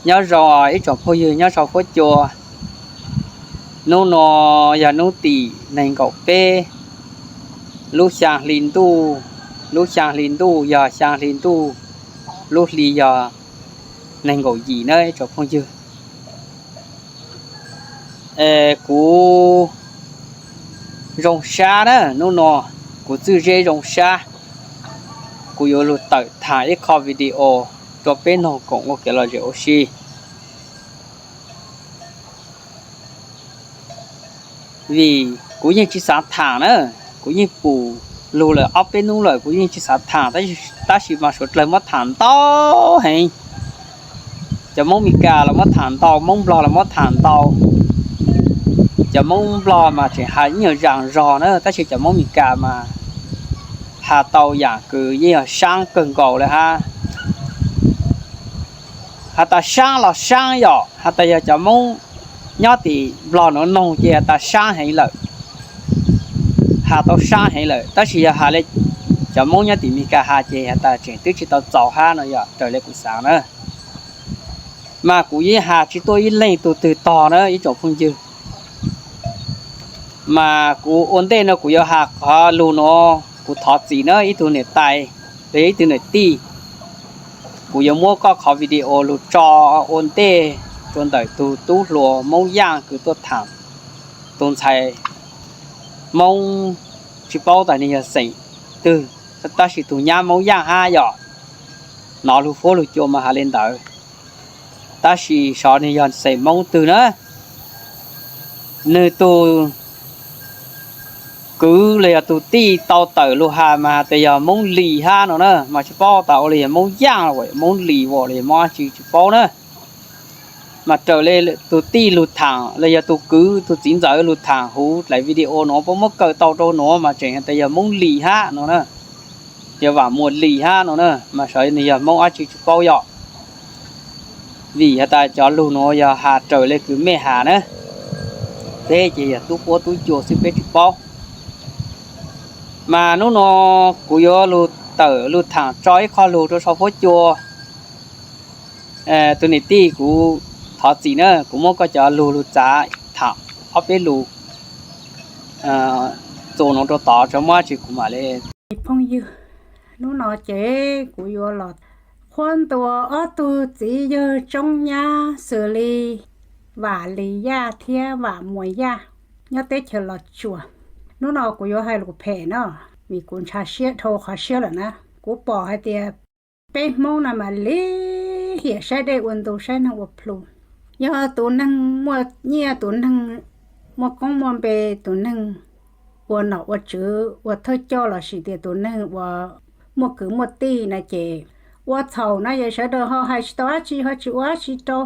Nyob zoo ib tsoom phooj ywg nyob sau fuab cua. Hnub no yog hnub tim nees nkaum peb lub xyaa hli ntuj, lub xyaa hli ntuj yog xyaa hli ntuj, lub hli yog nees nkaum yim na ib tsoom phooj ywg. Kuv zoo sab na, hnub no kuv txwj zeb zoo sab, kuv yuav lug tawm thaam ib qho video rua peb noog koom ua kev lom zem ua si. Vim kuv yeej tsi xaav thaam na, kuv yeej pum lug lawm ob peb nub lawm kuv yeej tsi xaav thaam, tab sis mas suav dlawg muab thaam ntau heev. Cov Moob Mes Kas los muab thaam ntau, Moob Nplog los muab thaam ntau. Cov Moob Nplog mas tseem has nyuag zaam zog na, tab sis cov Moob Mes Kas mas has tau yaam kws yeej yog saab kawg nkaus le hab. Has tas saab los saab yom, has tas yog cov Moob nyob tim Nplog nuav noog ces has tas saab heev lawm, has tau saab heev lawm, tab sis yog has le cov Moob nyob tim Mes Kas has ces has tas tseem twb tsi tau txaus hab no yog raws le kuv xaav na. Mas kuv yeej has tsi tuaj ib leeg tug twg tog na ib tsoom phooj ywg. Mas kuv ua ntej no kuv yuav has qhov lug nuav, kuv thov txim na ib tug niam tais, los yog ib tug niam tij. Kuv yuav muab koj qhov video lug tso ua ntej rua ntawm tug tub hluas Moob Yaaj kws tuaj thaam tug ntxhais Moob, tsi paub tas nwg yog xeem twg, tab sis tug nyab Moob Yaaj hab yom. Nov lug fuab lug cua mas has le ntawd, tab sis xyov nwg yog xeem Moob twg na. Nwg tug kwv los yog tug tij tau tawm lug has mas has tas yog Moob Lis hab no na, mas tsi paub tas ua le yog Moob Yaaj, Moob Lis los yog Moob dab tsi tsi paub na. Mas raws le tug tij lug thaam los yog tug kwv tug txiv ntxawm lug thaam huv dlaim video nuav puab muab kaw tau rau nuav mas tseem has tas yog Moob Lis hab no na, yog Vam Muas Lis hab no na, mas xyov nwg yog Moob dab tsi tsi paub yom. Vim has tas cov lug nuav yog has raws le kws mej has na, peb ces yog tub fuab tub cua xwb peb tsi paub. Mas nub no kuv yuav lug tawm lug thaam tso ib qho lug rua sau fuab cua. Tug niam tij kuv thov txim na, kuv muab koj cov lug lug txav thaam ob peb lug txuas nuav rua tod tso muab tsi kuv mam le. Phooj ywg, nub no ces kuv yuav los qhuab ntuas ob tug txiv yawg tsoob nyab xws li Vam Lis Yaj thiab Vam Muas Yaj nyob teb chaws Los Tsuas. Nub no kuv yuav hais lus phem na, vim kuv ntshaw siab dhau qhov siab lawm na. Kuv pom hais tias peb Hmoob no mas lim hiam saib dej ua ntu saib neeg ua plhu. Yog tus neeg muaj nyiaj, tus neeg muaj koob muaj npe, tus neeg ua nom ua tswv ua thawj coj lossis tias tus neeg uas muaj kwv muaj tij na ces ua txhaum na ces sawv daws ho hais tsis tau dab tsi ho tsis ua dab tsi rau.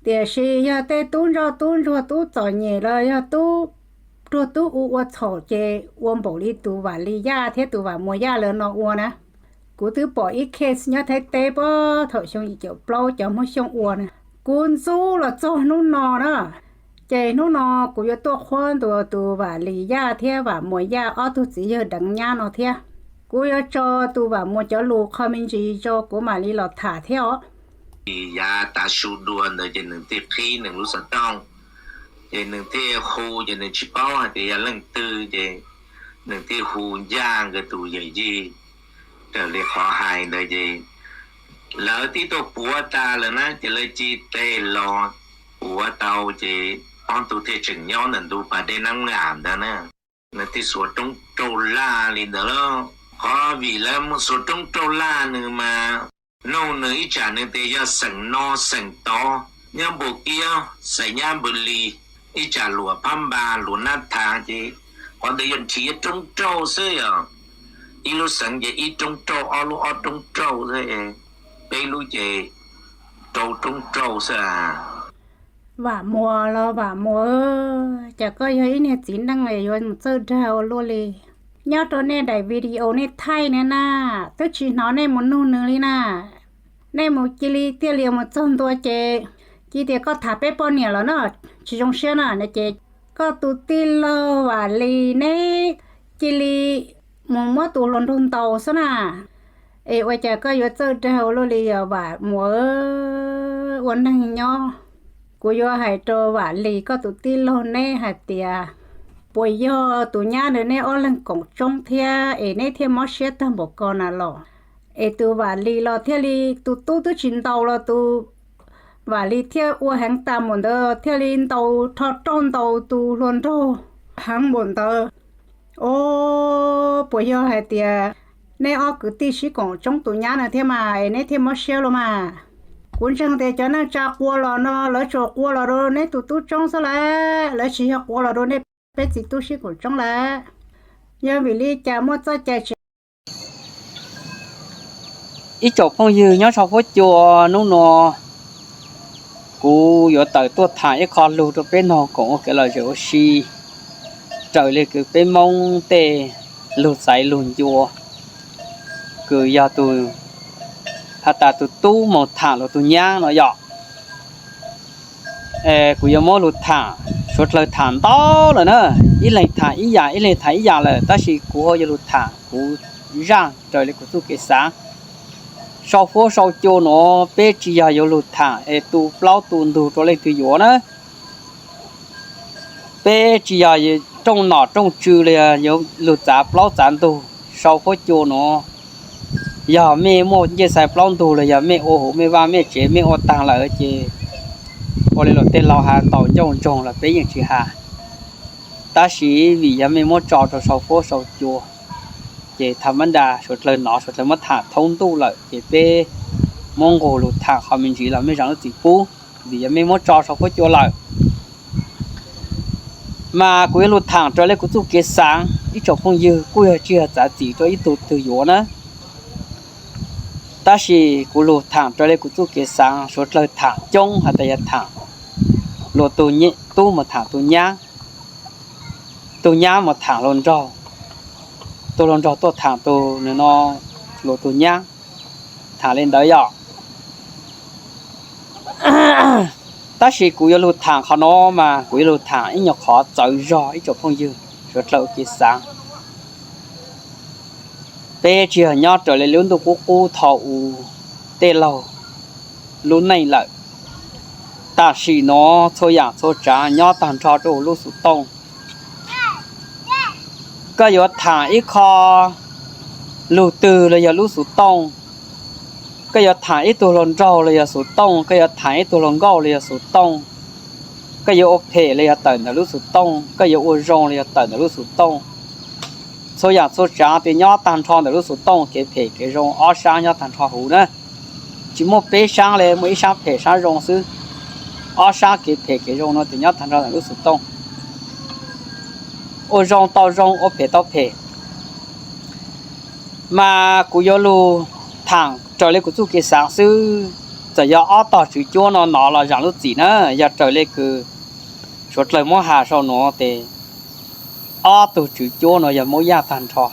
Tiam sis yog tej tub ntsoj tub ntsuag tub txom nyem los yog tub ruag tub u ua txhaum ces ua npaum li tus Vam Lis Yaj thiab tus Vam Muas Yaj lawv no ua na. Kuv twb pom ib case nyob Thaib teb puag thaum xyoo yim caum plaub cov Hmoob Xyooj ua na, kuv ntxub los txog hnub no na. Ces hnub no kuv yuav tuaj qhuab ntuas tus Vam Lis Yaj thiab Vam Muas Yaj ob tug txiv yawg deev nyab no thiab. Kuv yuav tso tus Vam Muas cov lus qho me ntsis tso kuv mam li los tham thiab os. Yav tav su dua ntawd ces nws thiaj qhib nws lub xov tooj, ces nws thiaj hu, ces nws tsis paub hais tias yog leej twg, ces nws thiaj hu ncaj nkawd tus yawm yij. Raws li qhov hais ntawd ces lawv twb tuaj puav tas lawm na, ces lawv cia li los puav tau, ces ob tug thiaj tseem nyob ntawm ntu pas dej Nab Ngas ntawd na. Nws thiaj xuas roob rauj laj li ntawd lauj. Qhov vim lawv xuas roob rauj laj nws mas, nug nws ib tsam nws tias yog xeem no xeem tod, nyob Npus Kiab xeem nyab Npus Lis, ib tsam luam Phab Npas luam Nab Thas, ces qhov ntawd yog nrhiav roob rauj xwb yom. Ib lub xeev ces ib roob rauj, ob lub ob roob rauj xwb, peb lub ces rau roob rauj xwb a. Vam Muas los Vam Muas, cas koj yog ib niag txiv neej yuav mus txawj dag ua luaj li. Nyob rau nej daim video nej thaij ne na, twb tsis hnov nej mus nug nws li na. Nej mus cia li thiaj li mus txog ntua ces cia tias koj tham peb poj niam los na, tsis zoo siab na no ces koj tus tij laug Vam Lis neb cia li mus muab tus hluas nraug ntaus xwb na. Es ua cas koj yuav txawj dag ua luaj li os Vam Muas? Ua neeg nyob, kuv yuav hais rau Vam Lis koj tus tij laug neb hais tias, puas yog tus nyab ntawd neb ob leeg koom tsoob thiab es neb thiaj mob siab tag npaum ko na los? Es tus Vam Lis los thiaj li, tus tub twb tsis ntaus los tus Vam Lis thiaj ua heev tas npaum ntawd, thiaj li ntaus rho rauj ntaus tus hluas nraug heev npaum ntawd. Os, puas yog hais tias neb ob kwv tij sib koom tsoob tus nyab no thiab mas es neb thiaj mob siab los mas? Kuv ntseeg tias cov neej tsa quas los no lawv tsuas quas los rau neb tus tub tsoob xwb lawm, lawv tsis yog quas los rau nej peb txiv tub sib koom tsoob lawm. Yog vim li cas muaj txoj cai tsis Ib tsoom phooj ywg nyob sau fuab cua, hnub no kuv yuav tawm tuaj tham ib qho lug rau peb noog koom ua kev lom zem ua si raws li kws peb Moob tej lug xaiv lug ncua, kws yog tus, has tas tus tub moog tham los tus nyab no yom. Kuv yuav muab lug tham, suav dlawg tham ntau lawm na, ib leeg tham ib yam, ib leeg tham ib yam lawm, tab sis kuv ho yuav lug tham kuv zaj raws li kuv txuj kev xaav. Sau fuab sau cua nuav peb tsis yog yuav lug tham es tu plaub tu ntug rua leej twg yuav na. Peb tsis yog rooj nom rooj tswv los yog yuav lug txav plaub txav ntug. Sau fuab cua nuav yog mej muaj ncej xais plaub ntug los yog mej ua huv mej vaaj mej tsev mej ua taag lawm ces ua li luag tej laug has ntaus ncauj ntsoog los peb yeej tsis has. Tab sis vim yog mej muab tso rau sau fuab sau cua ces tha mab nra suav dlawg nov suav dlawg muab tham thoob ntuj lawm ces peb muab nqug lug tham qhov me ntsis los mej zam lub txim pub, vim yog mej muab tso sau fuab cua lawm. Mas kuv yuav lug tham raws li kuv txuj kev xaav, ib tsoom phooj ywg kuj yog tsis yog txav txim rau ib tug twg yuav na. Tab sis kuv lug tham raws li kuv txuj kev xaav, suav dlawg tham coob has tas yog tham luag tug tub mus tham tus nyab, tus nyab mus tham hluas nraug, tus hluas nraug tuaj tham tus nws no, luag tug nyab, tham li ntawd yom. Tab sis kuv yuav lug tham qhov no mas kuv yuav lug tham ib nyuag qhov txawv zog ib tsoom phooj ywg suav dlawg ua kev xaav. Peb tsis yog nyob raws li lub ntuj qub qub thaum u tej laug lub neej lawm. Tam sim nuav txhua yaam txhua tsaav nyob taag nrho rua huv lub xuv tooj. Koj yuav tham ib qho lug twg los yog lub xuv tooj, koj yuav tham ib tug hluas nraug los yog xuv tooj, koj yuav tham ib tug hluas nkauj los yog xuv tooj, koj yuav ua phem los yog tawm ntawm lub xuv tooj, koj yuav ua zoo los yog tawm ntawm lub xuv tooj. Txhua yaam txhua tsaav tes nyob taag nrho ntawm lub xuv tooj, kev phem kev zoo ob sab nyob taag nrho huv na. Tsis muaj peb sab le, muaj ib sab phem sab zoo xwb. Ob sab kev phem kev zoo no tes nyob taag nrho ntawm lub xuv tooj. Ua zoo tau zoo, ua phem tau phem. Mas kuv yuav lug tham raws li kuv txuj kev xaav xwb. Txawm yog ob tog tswv cuab no nov los zam lub txim na, yog raws li kws suav dlawg muab has sau nuav tes ob tug tswv cuab no yog Moob Yaj taag nrho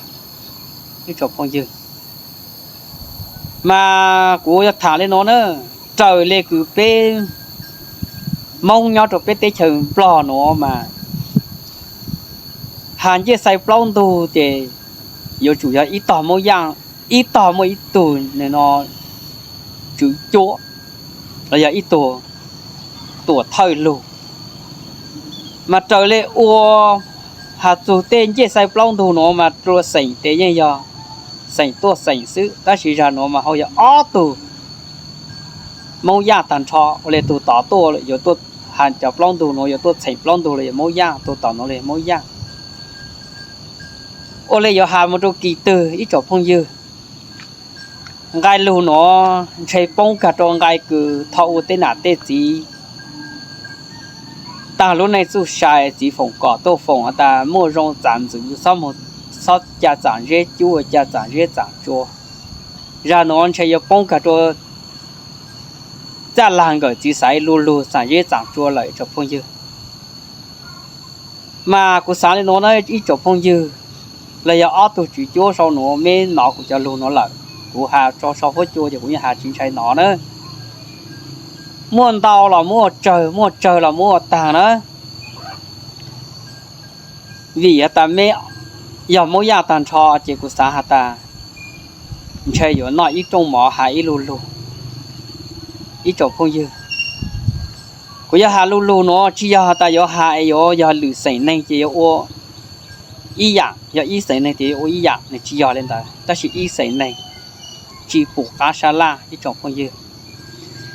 ib tsoom phooj ywg. Mas kuv yuav tham li nuav na, raws li kws peb Moob nyob rua peb teb chaws Nplog nuav mas has ncej xais plaub ntug ces yuav tsum yog ib tog Moob Yaj, ib tog muaj ib tug nws no tswv cuab los yog ib tug tuam thawj lug. Mas raws li ua has txug tej ncej xais plaub ntug nuav mas rua xeem tes yeej yog xeem tuaj xeem xwb, tab sis zag nuav mas hau yog ob tug Moob Yaj taag nrho. Ua li tug tod tuaj yuav tuaj has cov plaub ntug nuav yuav tuaj txheem plaub ntug los yog Moob Yaj, tug tod nuav los yog Moob Yaj. Ua li yuav has mus rua kis twg ib tsoom phooj ywg? Nqai lug nuav ntshe poob kag rua nqai kws thaum ua tej nam tej txiv taag lub neej txuj sai, txiv foom kom tuaj foom has tas muaj zoo txav ntxwv, txhob ca txam zeb cub, ca txam zeb txam tsua. Zag nuav ntshe yuav poob kag rua txaj lag nkawm txiv xaiv lu lug txam zeb txam tsua lawm tsoom phooj ywg. Mas kuv xaav li nuav na ib tsoom phooj ywg, los yog ob tug tswv cuab sau nuav meb nov kuv cov lug nuav lawm, kuv has tso sau fuab cua ces kuv yeej has tsis ntshai nov na. Muaj ntau los muab ua tsawg, muaj tsawg los muab ua taag na. Vim has tas meb yog Moob Yaj taag nrho ces kuv xaav has tas ntshe yuav noj ib rooj mov has ib lu lug. Ib tsoom phooj ywg, kuv yuav has lu lug nuav tsis yog has tas yuav has es yuav yog lwm xeem neeg ces yuav ua ib yaam, yog ib xeem neeg ces yuav ua ib yaam, nws tsis yog li ntawd, tab sis ib xeem neeg tsis pum qaab sab laj ib tsoom phooj ywg.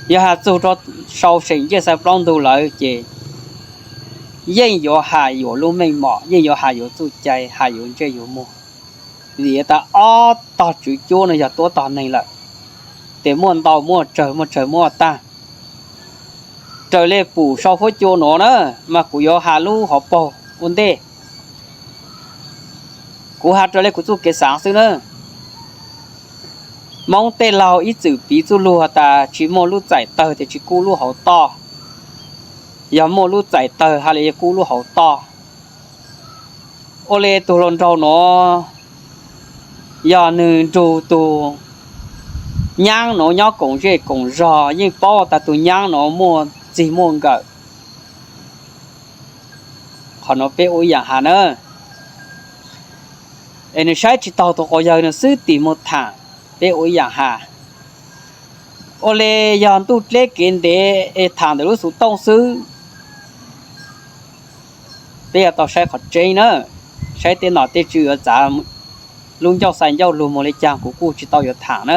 Yog has txug rua sau seem ncej xav plaub ntug lawm ces yeej yuav has yuav lub meej mom, yeej yuav has yuav txuj cai, has yuav ntsej yuav muag. Vim tas ob tog tswv cuab no yog tuab tog neeg lawm, tes muaj ntau muaj tsawg, muaj tsawg muaj taag. Raws le pum sau fuab cua nuav na, mas kuv yuav has lub hauv paug ua ntej. Kuv has raws le kuv txuj kev xaav xwb na. Moob tej laug ib txwm piv txuj lug has tas tsis muaj lub txaim tawg tes tsis kub lub hauv toj, yog muaj lub txaim tawg has le yuav kub lub hauv toj. Ua le tug hluas nraug nuav, yog nwg nrug tug nyaab nuav nyob koom zej koom zog yeej paub tas tug nyaab nuav muaj txig muaj nkawm. Qhov nuav peb ua ib yaam has na, es nwg saib tsis taug tug quas yawg nuav xwb tig moog thaam, peb ua ib yaam has. Ua le yog ntuj dleb kev ntev es thaam ntawm lub xuv tooj xwb, peb yuav tau saib qhov tseeb na. Saib tej nom tej tswv yuav txav lub ncauj xai ncauj lug moog le caag kuv kuj tsis tau yuav thaam na.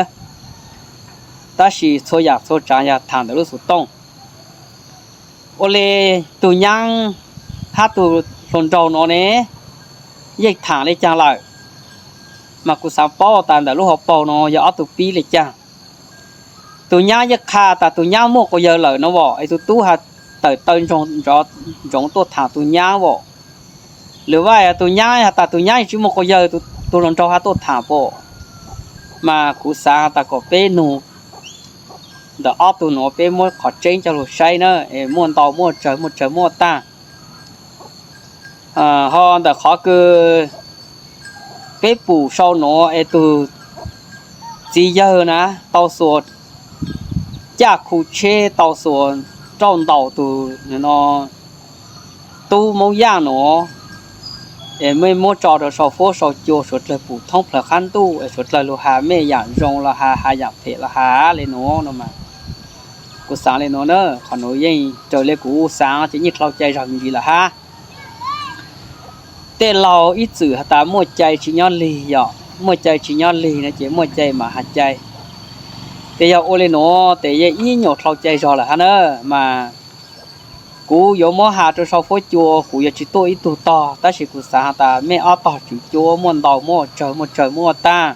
Tab sis txhua yaam txhua tsaav yog thaam ntawm lub xuv tooj. Ua le tug nyaab hab tug hluas nraug nuav ne, yeej thaam le caag lawm, mas kuv xaav paub tas ntawm lub hauv paug nuav yog ob tug pib le caag. Tug nyaab yeej qha tas tug nyaab muaj quas yawg lawm no as, es tug tub has tawm taw ntsoov tuaj thaam tug nyaab as. Lwm vaj tug nyaab has tas tug nyaab tsis muaj quas yawg, tug hluas nraug has tuaj thaam pom. Mas kuv xaav tas kom peb nug ntawm ob tug nuav peb muab qhov tseeb coj lug saib na, es muaj ntau muaj tsawg, muaj tsawg muaj taag. Ho ntawm qhov kws peb pum sau nuav es tug txiv yawg na tau xuas caj khu tsheb, tau xuas rauj ntaus tug tub Moob Yaaj nuav, es mej muab tso rau sau fuab sau cua suav dlawg pum thoob plawg qab ntuj, es suav dlawg lug has mej yaam zoo los has, has yaam phem los has le nuav no mas. Kuv xaav le nuav na, qhov nuav yeej raws le kuv xaav ces yeej dlhau cai zog me ntsis lawm hab. Tej laug ib txwm has tas muaj cai tsis nyob lig yom, muaj cai tsis nyob lig no ces muaj cai mas has cai. Tes yog ua le nuav tes yeej ib nyuag dlhau cai zog lawm hab na. Mas kuv yuav muab has rau sau fuab cua, kuv yuav tsis tuaj ib tug tog, tab sis kuv xaav has tas mej ob tog tswv cuab muaj ntau muaj tsawg, muaj tsawg muaj taag.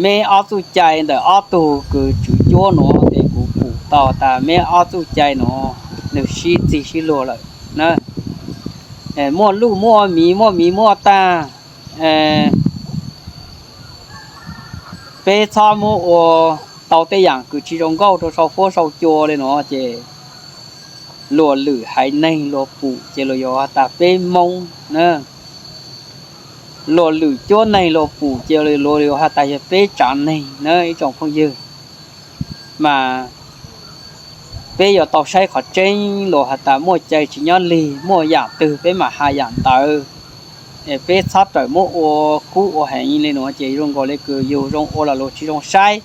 Meb ob txuj cai ntawm ob tug kws tswv cuab nuav tes kuv pum tau tas meb ob txuj cai nuav nwg sib txig sib luag lawm na. Muaj luj muaj miv, muaj miv muaj taag. Peb txhob muab ua tau tej yaam kws tsis zoo nkauj rau sau fuab sau cua le nuav ces luag lwm haiv neeg luag pum ces luag yuav has tas peb Moob na. Luag lwm cuab neeg luag pum ces luag yuav has tas yog peb tsaav neeg na ib tsoom phooj ywg. Mas peb yuav tau saib qhov tseeb, luag has tas muaj cai tsis nyob lig, muaj yaam twg peb mam has yaam ntawd. Es peb txhob rawm muab ua kub ua heev le nuav ces zoo nkaus le kws yug zoo ua los luag tsis zoo saib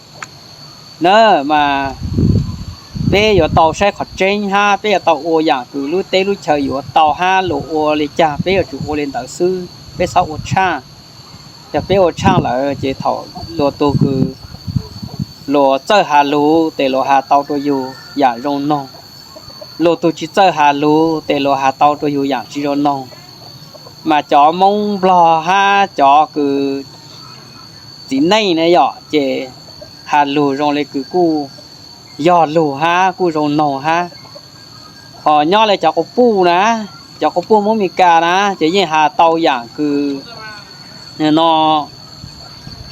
na. Mas peb yuav tau saib qhov tseeb hab peb yuav tau ua yaam kws lub teb lub chaw yuav tau hab luag ua le caag peb yuav tsum ua le ntawd xwb, peb txhob ua tshaaj. Yog peb ua tshaaj lawm ces thaum luag tug kws luag txawj has lug tes luag has tau rua yug yaam zoo noog, luag tug tsis txawj has lug tes luag has tau rua yug yaam tsis zoo noog. Mas cov Moob Nplog hab cov kws txiv neej na yom ces has lug zoo le kws kuj yog lug hab kuj zoo noog hab. Ho nyob le cov quas puj na, cov quas puj Moob Mes Kas na ces yeej has tau yaam kws no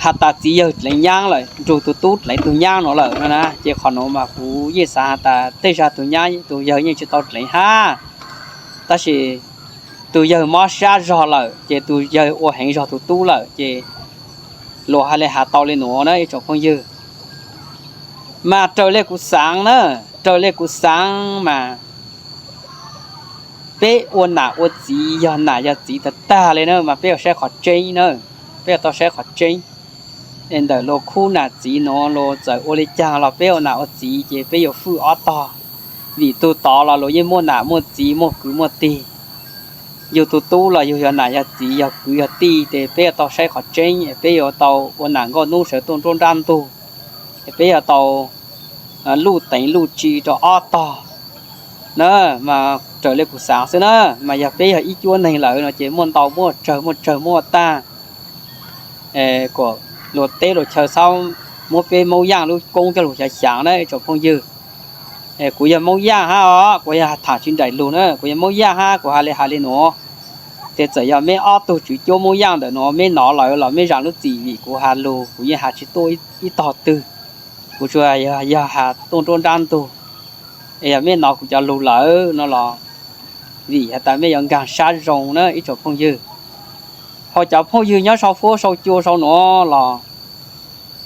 has tas txiv yawg dleev nyaab lawm, nrug tug tub dleev tug nyaab no lawm no na. Ces qhov nuav mas kuv yeej xaav has tas tej zag tug nyaab tug yawg yeej tsis tau dleev hab, tab sis tug yawg mob sab zog lawm ces tug yawg ua heev zog tug tub lawm ces luag has le has tau le nuav na ib tsoom phooj ywg. Mas raws le kuv xaav na, raws le kuv xaav mas peb ua nam ua txiv yog nam yog txiv tag tag le na mas peb yuav saib qhov tseeb na, peb yuav tau saib qhov tseeb. Ntawm luag khub nam txiv nuav luag txawm ua li caag los peb ua nam ua txiv ces peb yuav fwj ob tog, vim tug tod los luag yeej muaj nam muaj txiv muaj kwv muaj tij. Yug tug tub los yug yog nam yog txiv yog kwv yog tij ces peb yuav tau saib qhov tseeb, peb yuav tau ua nam nkauj nub sawv tuaj nruab nrab ntug, peb yuav tau luj teev luj tsi rau ob tog na. Mas raws li kuv xaav xwb na, mas yog peb yog ib cuab neeg lawm no ces muaj ntau muaj tsawg muaj tsawg muaj tag. Kuas luag teb luag chaw txhob muab peb Moob Yaaj lub koob coj lug xyaav xyaav na ib tsoom phooj ywg. Kuv yog Moob Yaaj hab os, kuv yog tham tsis nraim lug na, kuv yog Moob Yaaj hab kuv has li has li nuav. Ces txawm yog meb ob tug tswv cuab Moob Yaaj ntawm nuav meb nov lawm los meb zam lub txim vim kuv has lug kuv yeej has tsis tuaj ib tog twg. Kuv tsuas yog has tuaj nruab nrab ntug. Es yog mej nov kuv cov lug lawm no los vim has tas mej yuav nkaag sab zoo na ib tsoom phooj ywg. Ho cov phooj ywg nyob sau fuab sau cua sau nuav los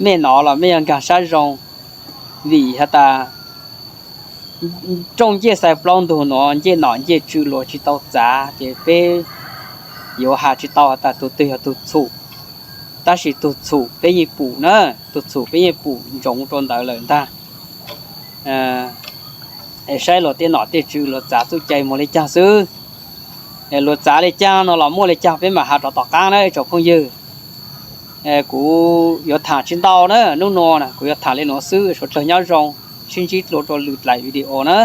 mej nov los mej yuav nkaag sab zoo, vim has tas rooj ncej xais plaub ntug nuav ncej nom ncej tswv luag tsis tau txav ces peb yuav has tsis tau has tas tug twg yog tug txhum. Tab sis tug txhum peb yeej pum na, tug txhum peb yeej pum ntsoov rua ntawd lawm ntag. Es saib luag tej nom tej tswv luag txav txuj cai muag li caag xwb. Luag txav li caag no los muaj li caag peb mam has rov tom qaab na ib tsoom phooj ywg. Kuv yuav tham tsis ntau na, nub nua kuv yuav tham li nuav xwb, suav dlawg nyob zoo, sib ntsib dlua rua lwm dlaim video na.